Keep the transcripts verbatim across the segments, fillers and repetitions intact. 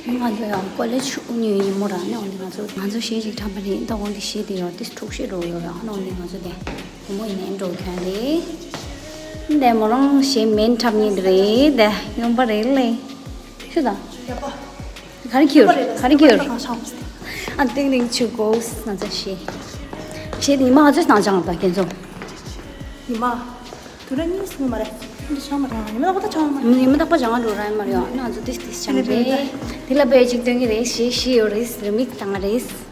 ང་ཚོ་ཡང་ཀོ་ལེ་ཇི་དབུ་བརྙེས་ཡིན་མོ་ར། ནི་འོན་ཏེ་ང་ཚོ་ང་ཚོ་གཞས་ཅིག་འཁྲབ་པ་རེད། ད་འོན་ཏེ་གཞས་དེ་ཡང་ཏིས་འཁྲུག་གཞས་འགྲོ་ཡོད་ཡང་། ནི་འོན་ཏེ་ང་ཚོ་དེ་བུ་མོ་ཡིན་ནའི་འགྲོ་མཁན་རེད། འདི་མོ་རང་གཞས་མེད་འཁྲབ་མཁན་དེ་རེད། དེ་ཡོང་པ་རེད་ལེ། ཤུ་དང་། ཡ་པ། ག་རེ་ཁྱོད། ག་རེ་ཁྱོད། ཨ། ཏིང་ཏིང་ཆུ་གོས་ང་ཚོ་གཞས། གཞས་དེ་ཉི་མ་ང་ཚོས་ནང་སྦྱངས་པ་ཁྱེད་ཚོ། ཉི་མ། དུ་ར་གཉིས་སོང་མ་རེད། དེ་འདྲ་ཆགས་མ་རེད། ཉི་མ་ལྷག་པ་ད་ཆགས་མ་རེད། ཉི་མ་ལྷག་པ་སྦྱང་འགྲོ་ར་མ་རེད། ང་ཚོ་ཏིས་ཏིས་སྦྱངས་རེད། དེ་ལ་དཔེ་གཅིག་སྟོན་གྱི་རེད། གཞས་གཞས་ཡོད་རེད། རི་མིག་བཏང་རེད།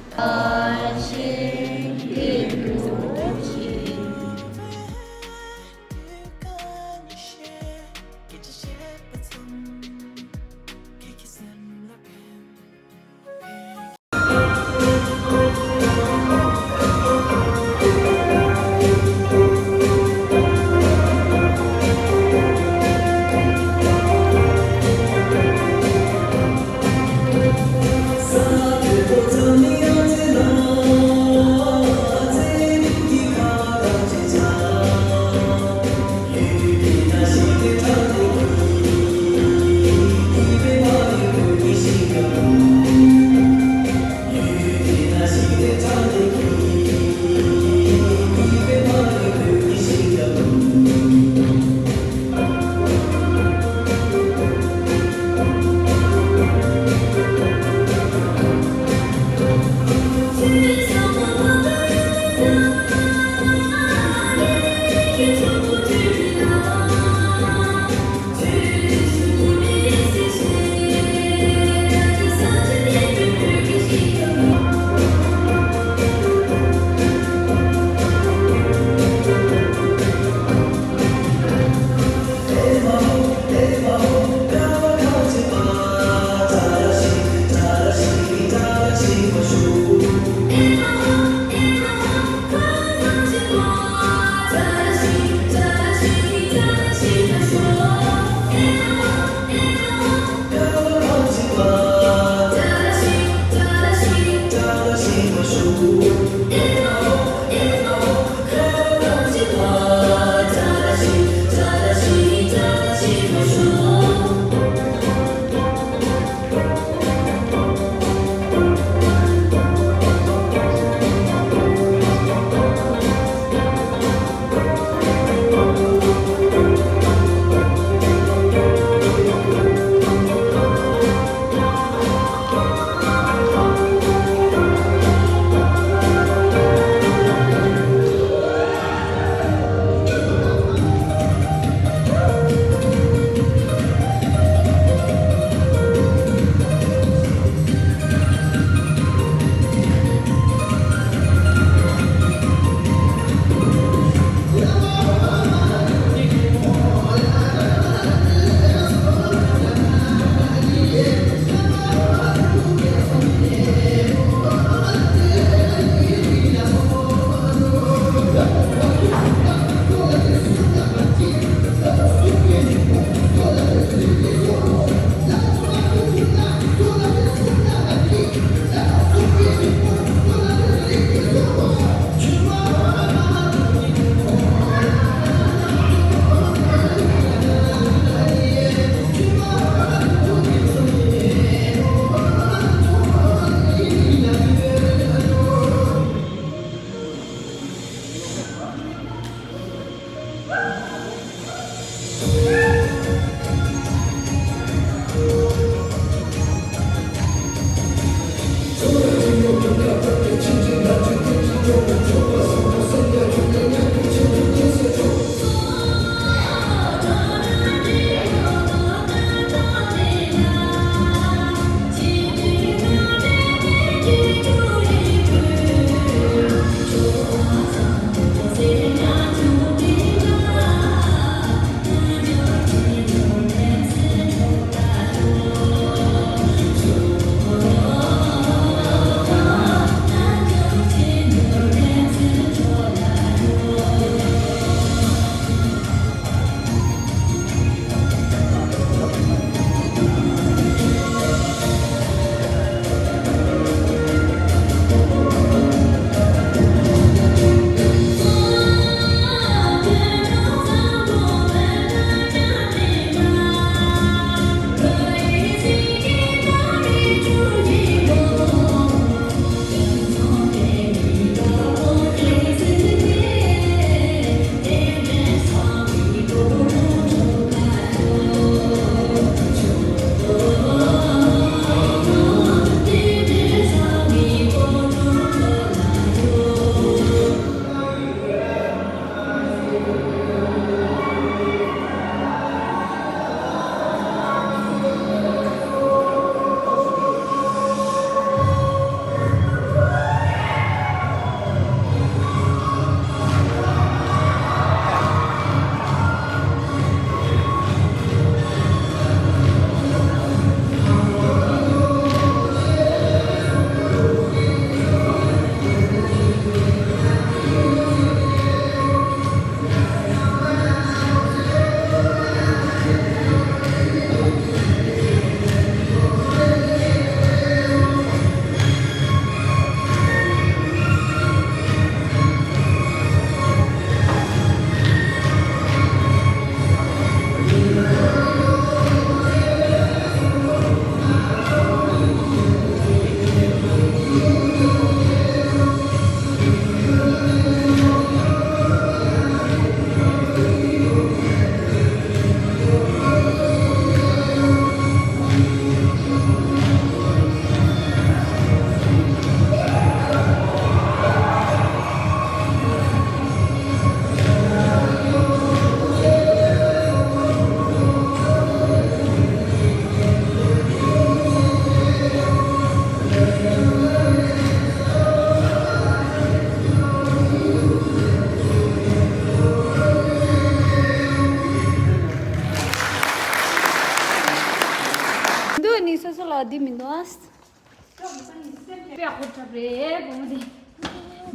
དཔེ་ཧོབ་ཁྲབ་རེད་བུ་མོ་དེ།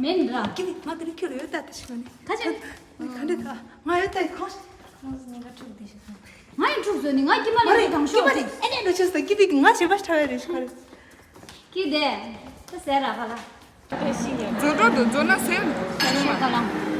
མིན་ར། ཀི་ལི་ང་དེ་རིང་ཁྱོད་ཡོད་ད་ད་ཞིག་ནི། ཁ་ཆེ། ག་འདྲ་ད་ང་ཡོད་ད་ཁོང་། ང་ཡི་འཁྲུག་ཟོས་ནི་ང་ཀི་མ་ལ་ཡོད་དང་ཤོག་ཀི་མ་རེད། ཨེ་ནས་འགྲོ་ཆོས་ད་ཀི་ལི་ང་བྱེད་པ་ཁྲ་བའི་རེད་ཤོག་རེད། ཀི་དེ། ད་ཟེར་ར་ག་ལ། རྫོགས་འགྲོ་འདུག་རྫོགས་ན་ཟེར་འདུག་ཤོག་ག་ལ།